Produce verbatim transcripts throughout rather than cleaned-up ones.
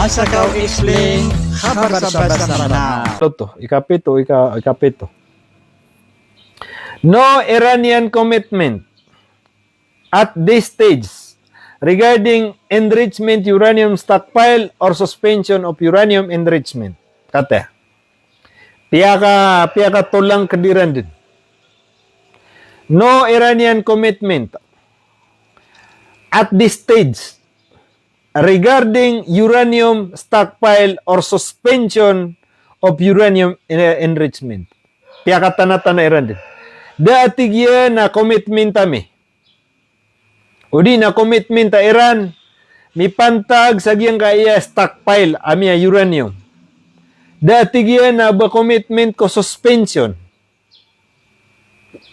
Asakaw Explain, khabar sa basa Banaw. Toto, ikapito, ika-, ikapito. No Iranian commitment at this stage regarding enrichment uranium stockpile or suspension of uranium enrichment. Kata. Piyaka, piyakatolang kadiran din. No Iranian commitment at this stage regarding uranium stockpile or suspension of uranium en-, enrichment. Piyakatanatana iran din. Da a tig iyan a commitment ami. O di na commitment a Iran, mipantag sa giyangkaya stockpile ami a uranium. Da a tig iyan a ba commitment ko suspension.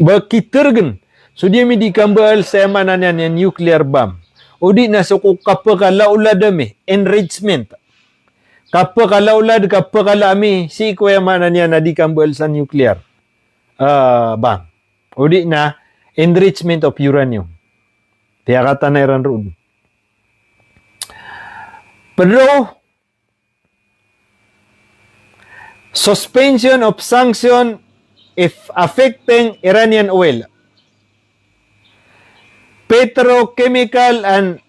Ba kitergen. So di ami di kambaal sa aya maana niyan a nuclear bomb. O di na so ko kapakalaolad ami, enrichment. Kapakalaolad, kapakala ami, sii ko aya maana niyan a di kambaal sa nuclear, ah, bomb. O di na enrichment of uranium. Piyakatana iran roo. Pedro, suspension of sanction if affecting Iranian oil, petrochemical and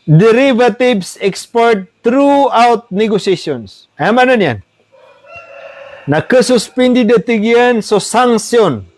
derivatives export throughout negotiations. Aya maana niyan na kasuspindi da tig iyan so sanction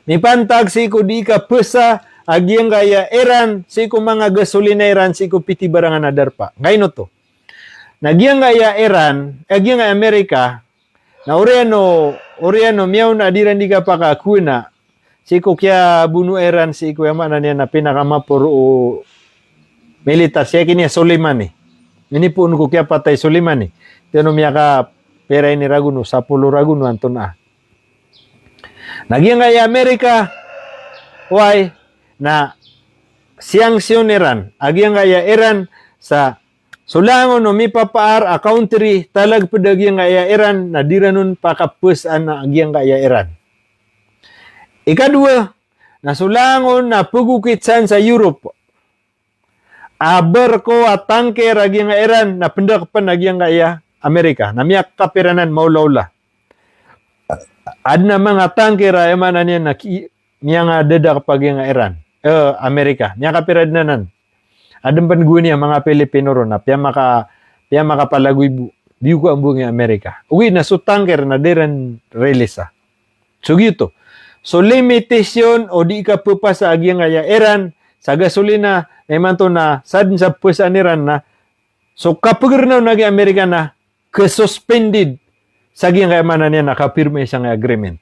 mipantag sii ko di kapesa a giyangkaya Iran sii ko manga gasolina iran sii ko pitibarangan a darpa. Ngaino to? Na giyangkaya Iran, eh, giyangkaya Amerika, na oriyan o, oriyan o miyaona a di iran di kapakakowena sii ko kiyabono iran sii ko aya maana niyan na pinakamaporo o militar, sii kini a Soleimani. Minipoon ko kiyapatay Soleimani. Tiyan o miyakapira ini ragon o sapolo ragon o antonaa. Na giyangkaya Amerika, oway, na sanction iran a giyangkaya Iran sa so langon o mipapaar a country, talagped a giyangkaya Iran na di iran on pakapesaan a giyangkaya Iran. Ikadowa, na so langon a pegokit san sa Europe a barko a tanker a giyangkaya Iran na pendakepen a giyangkaya Amerika. Na miyakapira nan maolaola. Aden a manga tanker a aya maana niyan na ki-, miyangadadakep a giyangkaya Iran, eh, Amerika. Miyakapira den anan. Aden pen gowani a manga Pilipino ron na piyamaka-, piyamakapalagoy bo, biyoka bo giyangkaya Amerika. Ogaid na so tanker na di iran rilisa. So giyoto. So limitation o di kapepasa a giyangkaya Iran sa gasolina, na imanto na saden sa pepasaan iran na so kapegernaw na giyangkaya Amerika na kasuspended sa giyangkaya maana niyan na kapirma i sangkaya agreement.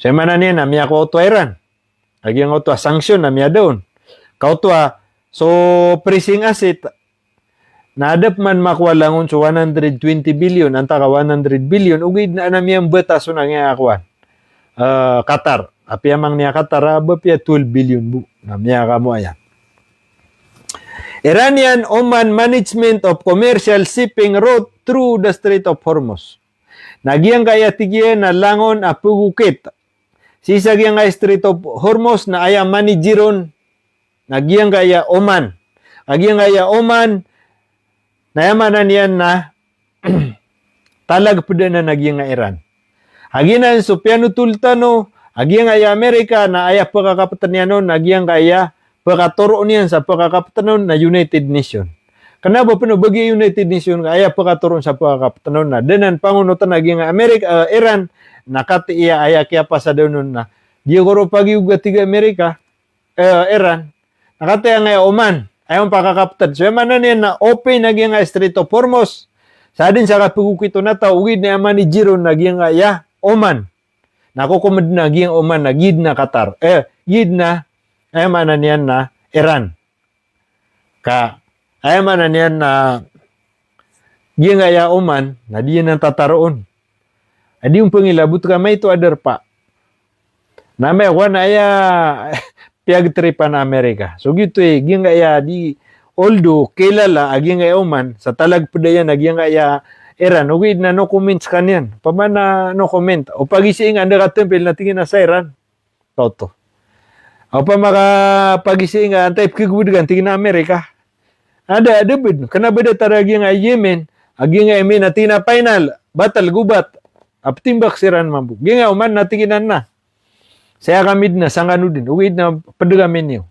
So aya maana niyan na miyakoto a Iran a giyangkoto a sanction na miyada on. Kaoto a so pressing asset na adep man makowa langon so one hundred twenty billion, antaa ka one hundred billion, ogaid na aden a miyambatason a giyangkaya kowan, eh, Qatar. Apiya mangni a Qatar a ba piya twelve billion bo. Na miyakamoayan. Iranian Oman management of commercial shipping route through the Strait of Hormuz. Na giyangkaya tig iyan na langon a pegokit sii sa giyangkaya Strait of Hormuz na aya manager on na giyangkaya Oman. A giyangkaya Oman na aya maana niyan na talagped anan a giyangkaya Iran. A giyanan so piyanotol tano a giyangkaya Amerika na aya pekakapeten iyan on a giyangkaya pekatoroon iyan sa pekakapeten on na United Nation. Kena ba pen o ba giya United Nation ka aya pekatoroon sa pekakapeten on na da anan pangonoten a giyangkaya Amerika, eh, Iran, na katii a aya kiyapasad on na di ako ro pagiyoga tig a Amerika, eh, Iran. Na katii a giyangkaya Oman, aya on pakakapeten. So aya maana niyan na open a giyangkaya Strait of Hormuz. Sa aden sa kapegokit on a taw, ogaid na aya manager on na giyangkaya Oman. Na kokomed na giyangkaya Oman na giya den a Qatar. Eh, giya den a, aya maana niyan na Iran. Ka, aya maana niyan na giyangkaya Oman, na di iyan tataroon. A di on pengilabot ka maito a darpa. Na amay kowan aya piyagtripan a Amerika. So giyoto i, giyangkaya di, although kilala a giyangkaya Oman sa talagped iyan a giyangkaya Iran, ogaid na no comment sekaniyan. Opama na no comment. O pagizaan ka anda ka tempel na tig iyan a sa Iran. Kaoto. Opama ka pagizaan ka antaa i pekegobed ka, tig iyan a Amerika. Ada, ada bed, kena beda tara giyangkaya Yemen, a giyangkaya Yemen na tig iyan a final, battle, gobat, a petimbak siran mambo. Giyangkaya Oman na tig iyan a na. Saya kami den a sangkano den, ogaid na ped kami niyo.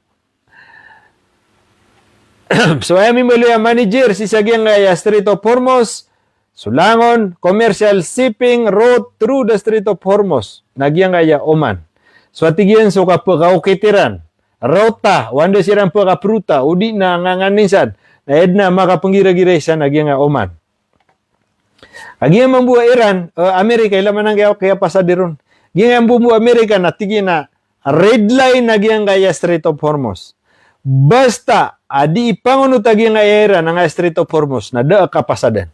So aya mimbaloy a manager sii sa giyangkaya Strait of Hormuz, so langon, commercial shipping route through the Strait of Hormuz, na giyangkaya Oman. So a tig iyan so kapekaokit iran, rota, o anda siran pekaperuta, odi na nganganin san, na aya den a makapenggiragiray san a giyangkaya Oman. A giyangkaya mambo a Iran, eh, Amerika, ilay man angkaya kiyapasad iron. Giyangkaya mambo a Amerika na tig iyan a red line a giyangkaya Strait of Hormuz. Basta a di ipangonot a giyangkaya Iran angkaya Strait of Hormuz, na da a kapasadan.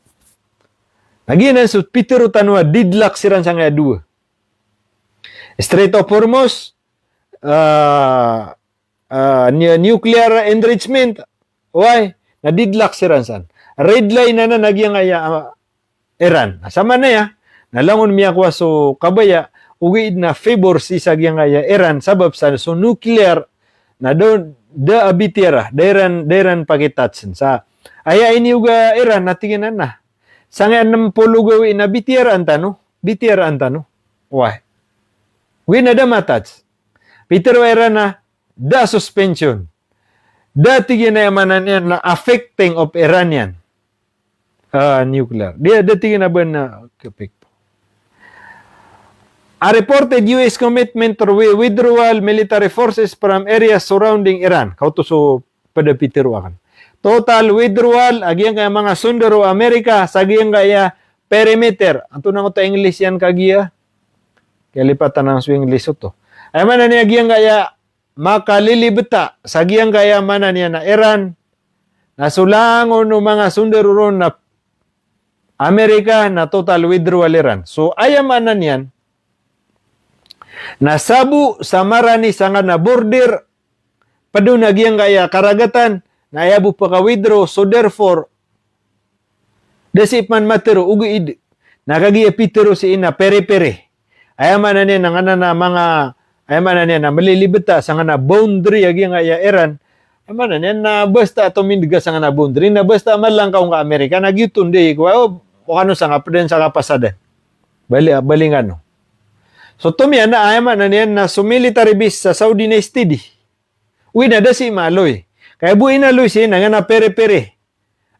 Na giyanan so pitero tano a deadlock siran sangkaya dowa. Strait of Hormuz, ah, ah, ni-, nuclear enrichment, oway, na deadlock siran san. Red line anan a giyangkaya, ah, Iran. Sa maana aya na langon miyakowa so kabaya, ogaid na favor sii sa giyangkaya Iran, sabap sa so nuclear na da, da a bitiyara, da iran, da iran pakitouch. Sa aya iniyoga Iran na tig iyan a na, sangkaya nem polo gawii na bitiyaraan tano, bitiyaraan tano. Oway. Ogaid na da matouch. Pitero o Iran na da suspension. Da tig iyan a aya maana niyan na affecting of Iranian, ah, nuclear. Di, da tig iyan a ba na kepik. A reported U S commitment to wi-, withdrawal military forces from areas surrounding Iran. Kaoto so ped a pitero aken. Total withdrawal a giyangkaya manga sondaro o Amerika sa giyangkaya perimeter. Antonaa oto a English iyan kagiya? Kalipatan aken so English oto. Aya maana niyan a giyangkaya makalilibeta sa giyangkaya maana niyan a Iran, na so langon o manga sondaro ron na Amerika na total withdrawal iran. So aya maana niyan na sabo sa marani sangkanan a border, ped on a giyangkaya karagatan, na aya bo peka-withdraw, so therefore da sii pman matero, ogaid na kagiya pitero sii na periphery. Aya maana niyan na nganan a manga, aya maana niyan na malilibeta sangkanan a boundary a giyangkaya Iran. Aya maana niyan na basta a tomindeg ka sangkanan a boundary, na basta a malangkaw ngka a Amerika, na giyoto den i kowa, o, o kano sangka ped den sangka pasadan. Bali, bali ngkano. So oto miyan na aya maana niyan na so military base sa Saudi na steady. Ogaid na da sii maaloy. Kaya bo inaloy sii na nganan a periphery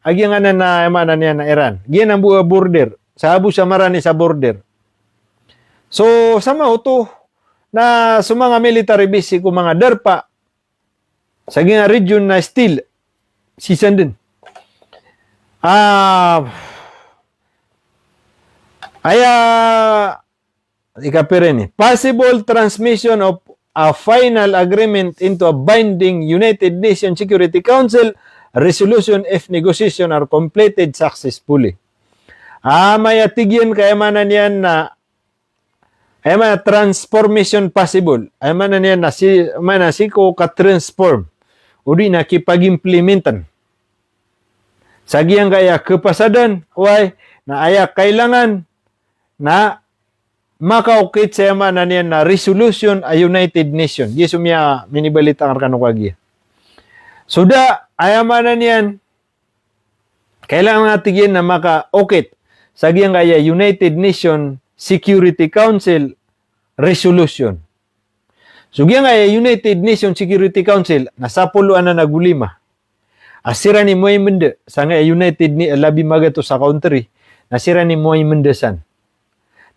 a giyangkanan a aya maana niyan na Iran. Giyanan bo a border. Sabo sa marani sa border. So, sa maoto na so manga military base sii ko manga darpa sa giyangkaya region na still sii san den. Ah, aya Ikapira ini, possible transmission of a final agreement into a binding United Nations Security Council resolution if negotiation are completed successfully. Amay a tig iyan ka aya maana niyan na, aya maana transformation possible. Aya maana niyan na si, aya maana sii ko ka-transform. O di na kipag-implementan sa giyangkaya kapasadan, oway, na aya kailangan na makaokit sa aya maana niyan na resolution a United Nation. Giya so miya-, minibalitaan rkano kagiya. So da, aya maana niyan, kailangan a tig iyan na makaokit sa giyangkaya United Nation Security Council resolution. So giyangkaya United Nation Security Council na sapolo anan ago lima a siran i moay menda sangkaya United ni, labi magatos a country na siran i moay menda san.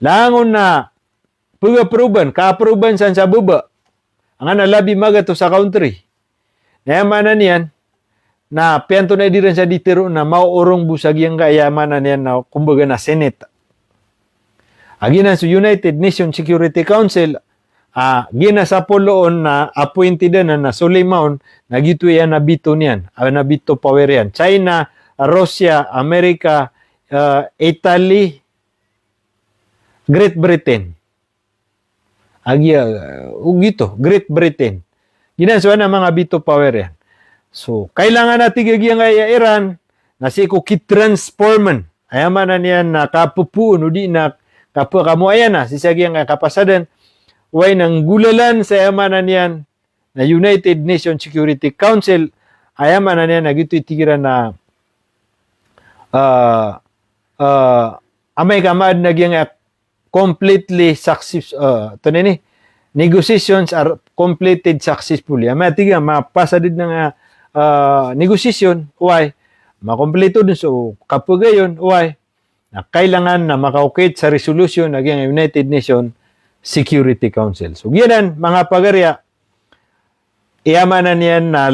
Langon na pag-approvean, ka-approvean san sa baba a nganan a labi magatos a country. Na aya maana niyan na piyanto na idiran sa di tero na maoorong bo sa giyangkaya maana niyan na kumbaga na Senate. A giyanan so United Nations Security Council, a giyanan sapolo on na appointed anan na so lima on na giyoto i ana-veto niyan, ana-veto power iyan. China, Russia, America, eh, Italy, Great Britain. A giya, eh, o giyoto, Great Britain. Giyanan so ana manga veto power iyan. So, kailangan a tig a giyangkaya Iran na sii ko ki-transformen. Aya maana niyan na kapepoon o di na kapekamoayan na sii sa giyangkaya kapasadan. Oway na nggolalan sa aya maana niyan na United Nations Security Council aya maana niyan na giyoto i tig iran a, ah, ah, amay ka maadn a giyangkaya completely success, ah, antonaa ini, negotiations are completed successfully. Amay a tig iyan a mapasad dn a, ah, negotiation, oway, makompleto dn so kapagayon, oway, na kailangan na makaokit sa resolution a giyangkai a United Nations Security Council. So giyanan, manga pagariya, aya maana niyan na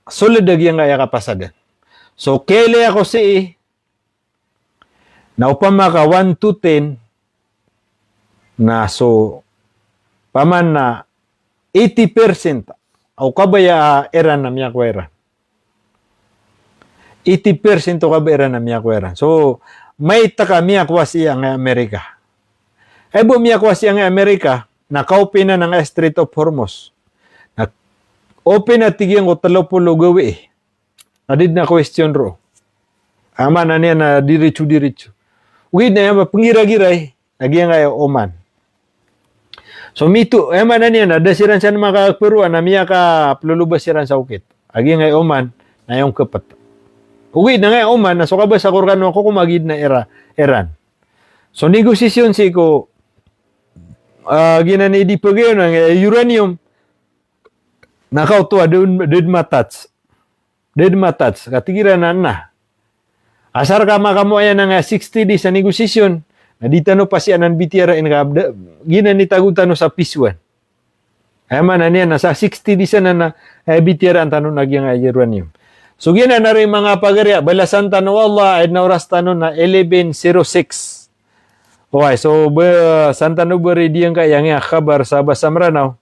sold a giyangkaya kapasadan. So kiyailay ako sii, na opama ka one to ten, na so paman na eighty percent o kabaya a Iran na miyakowa iran. Eighty percent o kabaya iran na miyakowa iran. So, maito ka miyakowa sii angkai a Amerika. Aya bo miyakowa sii angkai a Amerika, na ka-open anan angkai a Strait of Hormuz. Na open a tig iyan ko tlo polo gawii. Na di dn a question roo. Aya maana niyan na diritso-diritso. Ogaid na aya mapnggiragiray a giyangkai a Oman. So mito, aya maana niyan na da siran san makaparoa na miyakaploloba siran sa okit a giyangkai a Oman na aya on kpt. Ogaid na angkai a Oman na so kabasa ko rkano a kokoman giyanan a Ira-, Iran. So negotiation sii ko, ah, giyanan i di pagayon angkai a uranium, na kaoto a da dn, da dn ma-touch. Da dn ma-touch, ka tig iran a na. Asar ka makamoayan angkai a sixty days a negotiation, na di tano pasian a bitiyara in ka da, giyanan i tago tano sa peace one. Aya maana niyan na sa sixty days anan na, eh, bitiyaraan tano na giyangkai a uranium. So giyanan ari manga pagariya, balasan tano o Allah, aya dn a oras tano na eleven zero six. Oway, so ba, san tano ba ready angkai a giyangkai a khabar sa basa Mranaw.